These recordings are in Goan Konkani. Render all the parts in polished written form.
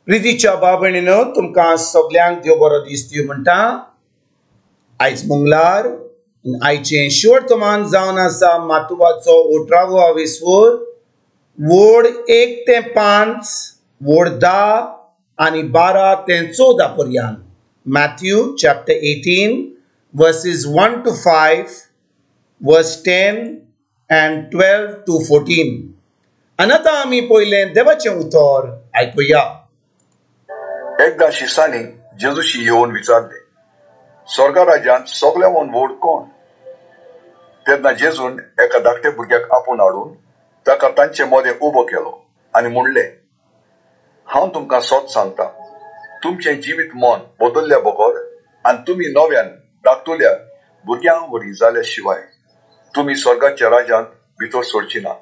प्रितीच्या भाव भयणीनो, तुमकां सगल्यांक देव बरो दीस दिवं म्हणटा। आयज मंगळार, आयचें शिवर्तमान जावन आसा मातुवाचो 18वो आवेसवर, वोड 1 ते 5, वोड 10 आनी 12 ते 14 पर्यंत। Matthew chapter 18 verses 1 to 5, verse 10 and 12 to 14। आनी आतां आमी पयलें देवाचें उतर आयकुया। एकदां शिसांनी जेजूशी येवन विचारले, स्वर्गा राज्यांत सगळ्यांवन व्हड कोण? तेन्ना जेजून एका धाकट्या भुरग्याक आपोवन हाडून ताका तांचे मदें उबो केलो आनी म्हणलें, हांव तुमकां सत सांगता, तुमचें जिवीत मन बदल्ल्या बगर आनी तुमी नव्यान धाकटुल्या भुरग्यां वरी जाल्या शिवाय तुमी स्वर्गाच्या राज्यांत भितर सोडची ना।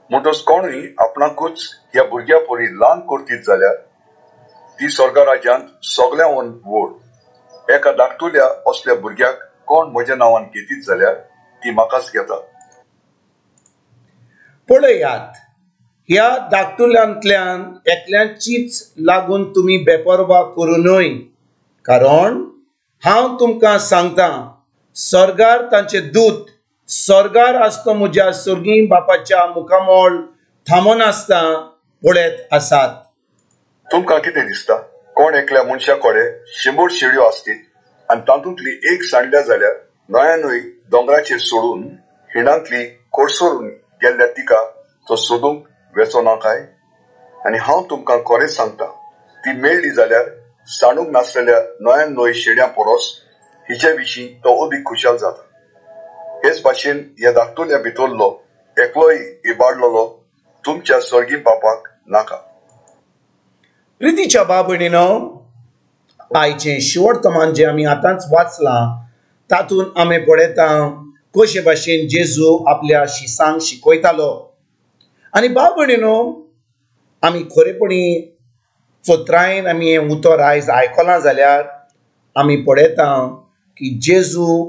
म्हणटच कोणूय आपणाकूच ह्या भुरग्या परी ल्हान करतीत जाल्यार ती स्वर्गा राज्यांत सगळ्यांवन व्हड। एका धाकटुल्या असल्या भुरग्याक कोण म्हज्या नांवान घेतीत जाल्यार ती म्हाकाच घेता। पळयात, ह्या धाकटुल्यांतल्यान एकल्याचीच लागून तुमी बेपर्वा करूं न्हय, कारण हांव तुमकां सांगता, स्वर्गार तांचे दूत स्वर्गार आसता म्हज्या स्वर्गीय बापाच्या मुखामोळ थांबोन आसता पळयत आसात। तुमकां कितें दिसता, कोण एकल्या मनशा कडेन 100 शेळयो आसतीत आनी तातूंतली एक सांडल्या जाल्यार न्हंयानूय दोंगराचेर सोडून हिणांतली कोडसरून गेल्ल्या तिका तो सोदूंक वेचो ना काय? आनी हांव तुमकां खरें सांगता, ती मेळ्ळी जाल्यार सांडूंक नासलेल्या 99 शेळयां परस हिचे विशीं तो अदीक खुशाल जाता। हेच भाशेन ह्या धाकटुल्या भितरलो एकलोय इबाडलेलो तुमच्या स्वर्गीय बापाक नाका। प्रितीच्या भाव भयणीनो, आयचें शिवर्तमान जें आमी आतांच वाचलां तातूंत आमी पळयता कशे भाशेन जेजू आपल्या शिसांक शिकयतालो। आनी भाव भयणीनो, आमी खरेपणी चोत्रायेन आमी हें उतर आयज आयकलां जाल्यार आमी पळयता की जेजू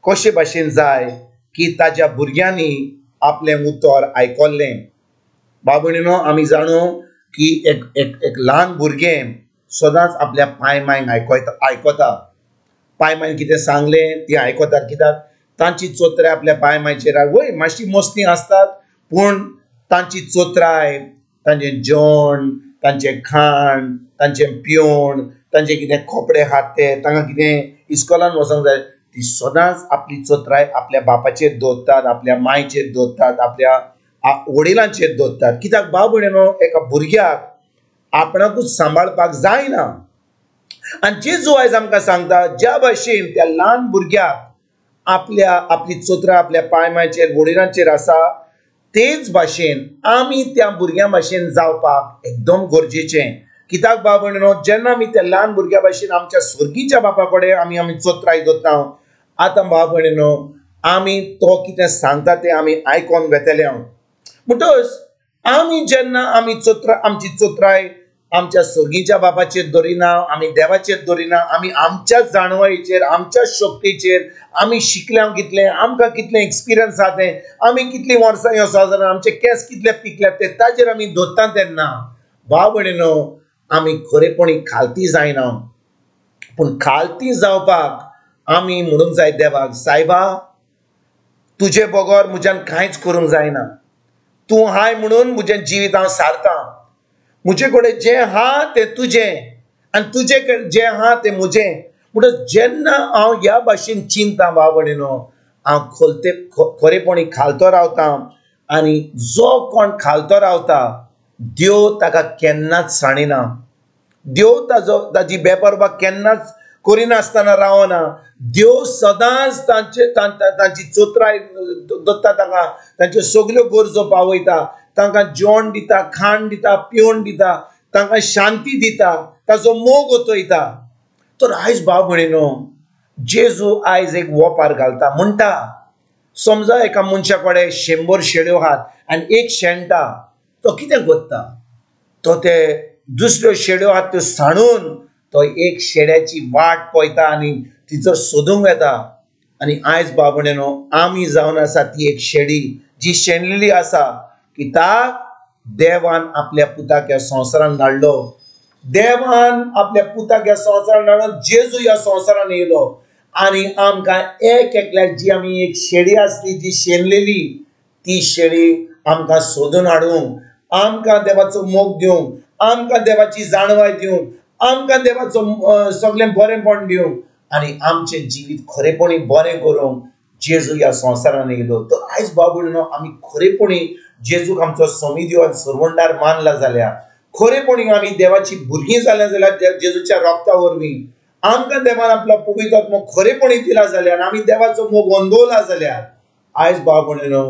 कशे भाशेन जाय की ताज्या भुरग्यांनी आपलें उतर आयकल्लें। भाव भयणीनो, आमी जाणू की एक एक एक ल्हान भुरगें सदांच आपल्या पाय मायन आयकता। पाय मायन कितें सांगलें ती आयकतात, कित्याक तांची चोत्राय आपल्या पाय मायचेर वय मातशी मस्ती आसतात, पूण तांची चोत्राय, तांचें जेवण, तांचें खाण, तांचें पिवण, तांचे कितें कपडे आहात ते, तांकां कितें इस्कॉलान वचोंक जाय, ती सदांच आपली चोत्राय आपल्या बापाचेर दवरतात, आपल्या मायचेर दवरतात, आपल्या वडिलांचेर दवरतात। कित्याक भाव भयणीनो, एका भुरग्याक आपणाकूच सांबाळपाक जायना। आनी जेजू आयज आमकां सांगता, ज्या भाशेन त्या ल्हान भुरग्याक आपल्या आपली चोत्राय आपल्या पाय मायचेर वडिलांचेर आसा, तेच भाशेन आमी त्या भुरग्यां भाशेन जावपाक एकदम गरजेचें। कित्याक भाव भयणीनो, जेन्ना आमी त्या ल्हान भुरग्यां भाशेन आमच्या स्वर्गीच्या बापा कडेन आमी आमी चोत्राय दवरता, आतां भाव भयणीनो आमी तो कितें सांगता तें आमी आयकोन वेतले। म्हणटच आमी जेन्ना आमी आमची चोत्राय आमच्या स्वर्गीच्या बापाचेर दवरिना, आमी देवाचेर दवरिना, आमी आमच्या जाणवायेचेर, आमच्या शक्तीचेर, आमी शिकल्या कितलें, आमकां कितलें एक्सपिरियन्स आसा तें, आमी कितलीं वर्सां ह्या संवसारांत, आमचे केंस कितले पिकल्यात ते ताजेर आमी दवरता, तेन्ना भाव भयणीनो आमी खरेपणी खालती जायना। पूण खालती जावपाक आमी म्हणूंक जाय देवाक, सायबा तुजे बगर म्हज्यान कांयच करूंक जायना, तूं हाय म्हणून म्हजें जिवीत हांव सारता, म्हजे कडेन जें आहा तें तुजें आनी तुजे कडेन जें आहा तें म्हजें। म्हणटच जेन्ना हांव ह्या भाशेन चिंता भाव भयणीनो, हांव खोलते खरेपणी खालतो रावता आनी जो कोण खालतो रावता देव ताका केन्नाच सांडिना, देव ताजो ताजी बेपर्वा केन्नाच करिनासतना रावना, देव सदांच तांचे तांची चोत्राय दत्ता, तांकां तांच्यो सगल्यो गरजो पावयता, तांकां जेवण दिता, खाण दिता, पिवण दिता, तांकां शांती दिता, ताजो मोग ओतयता। तर आयज भाव भयणीनो, जेजू आयज एक वोपार घालता, म्हणटा समजा एका मनशा कडेन 100 शेळयो आहात आनी एक शेणटा, तो कितें करता, तो ते दुसऱ्यो शेळयो आहात त्यो सांडून तो एक शेड्याची वाट पळयता आनी तिचो सोदूंक वेता। आनी आयज भाव भयणीनो, आमी जावन आसा ती एक शेडी जी शेणलेली आसा, कित्याक देवान आपल्या पुताक ह्या संवसारान धाडलो, देवान आपल्या पुताक ह्या संवसारान हाडून जेजू ह्या संवसारान येयलो आनी आमकां एक एकल्याक जी आमी एक शेळी आसली जी शेणलेली ती शेळी आमकां सोदून हाडूंक, आमकां देवाचो मोग दिवंक, आमकां देवाची जाणवाय दिवंक, आमकां देवाचो सगळें बरेंपण दिवंक आनी आमचें जिवीत खरेपणी बरें करूंक जेजू ह्या संवसारान येयलो। तर आयज भाव भयणीनो आमी खरेपणी जेजूक आमचो स्वामी देव आनी सरवणदार मानला जाल्यार, खरेपणी आमी देवाची भुरगीं जाल्या जाल्यार जेजूच्या रोगता वरवीं आमकां देवान आपलो पवित्र आत्मो खरेपणी दिला जाल्यार, आमी देवाचो मोग अनुभवला जाल्यार आयज भाव भयणीनो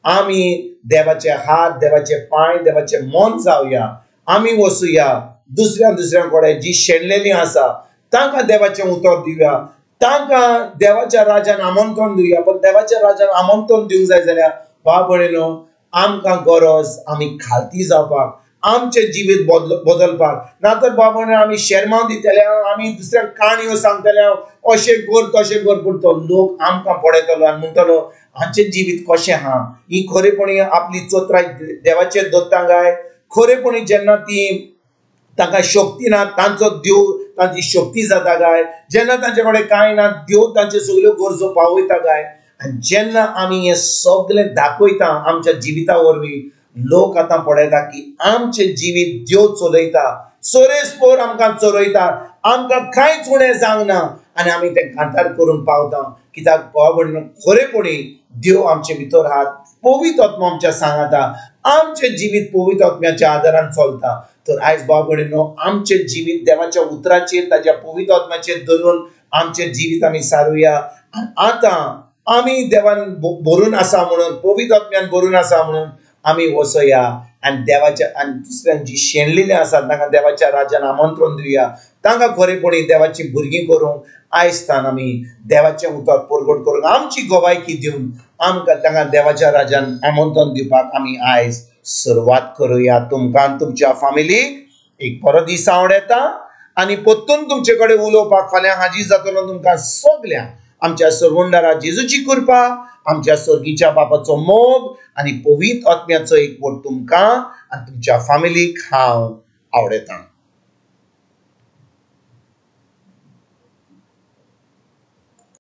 आमी देवाचे हात, देवाचे पांय, देवाचे मन जावया। आमी वचुया दुसऱ्या दुसऱ्या कडेन जी शेणलेली आसा तांकां देवाचें उतर दिवया, तांकां देवाच्या राजान आमंत्रण दिवया। पण देवाच्या राजान आमंत्रण दिवंक जाय जाल्यार भाव भयणीनो आमकां गरज आमी खालती जावपाक, आमचें जिवीत बदलपाक। ना तर भाव भयणीनो आमी शेरमांव दितले, आमी दुसऱ्यांक काणयो सांगतले, अशें कर तशें कर, पूण तो लोक आमकां पळयतलो आनी म्हणटलो हांचें जिवीत कशें आहा, ही खरेपणी आपली चोत्राय देवाचेर दवरता काय? खरेपणी जेन्ना ती तांकां शक्ती ना तांचो देव तांची शक्ती जाता काय? जेन्ना तांचे कडेन कांय ना देव तांच्यो सगल्यो गरजो पावयता काय? आनी जेन्ना आमी हें सगळें दाखयता आमच्या जिविता वरवीं लोक आतां पळयता की आमचें जिवीत देव चलयता, सोरेस पोर आमकां चलयता, आमकां कांयच उणें जावंक ना आनी आमी तें कांतार करूंक पावता। कित्याक भाव भयणीनो खरेपणी देव आमचे भितर आहा, पवित्र आत्मो आमच्या सांगाता, आमचें जिवीत पवित्र आत्म्याच्या आदारान चलता। तर आयज भाव भयणीनो आमचें जिवीत देवाच्या उतराचेर, ताच्या पवित्र आत्म्याचेर धरून आमचें जिवीत आमी सारुया। आनी आतां आमी देवान भरून आसा म्हणून, पवित्र आत्म्यान भरून आसा म्हणून आमी वचया आनी देवाच्या आनी दुसऱ्यांक जी शेणलेली आसा तांकां देवाच्या राजान आमंत्रण दिवया, तांकां खरेपणी देवाची भुरगीं करूंक आयज तान आमी देवाचें उतर परगट करूंक आमची गवायकी दिवन आमकां तांकां देवाच्या राजान आमंत्रण दिवपाक आमी आयज सुरवात करुया। तुमकां तुमच्या फामिलीक एक बरो दीस आवडटा आनी परतून तुमचे कडेन उलोवपाक फाल्यां हाजीर जातलो। तुमकां सगळ्यांक आमच्या सरवणदारा जेजूची कृपा, आमच्या स्वर्गीच्या बापाचो मोग आनी पवित्र आत्म्याचो एकवट तुमकां आनी तुमच्या फामिलीक हांव आवडटा।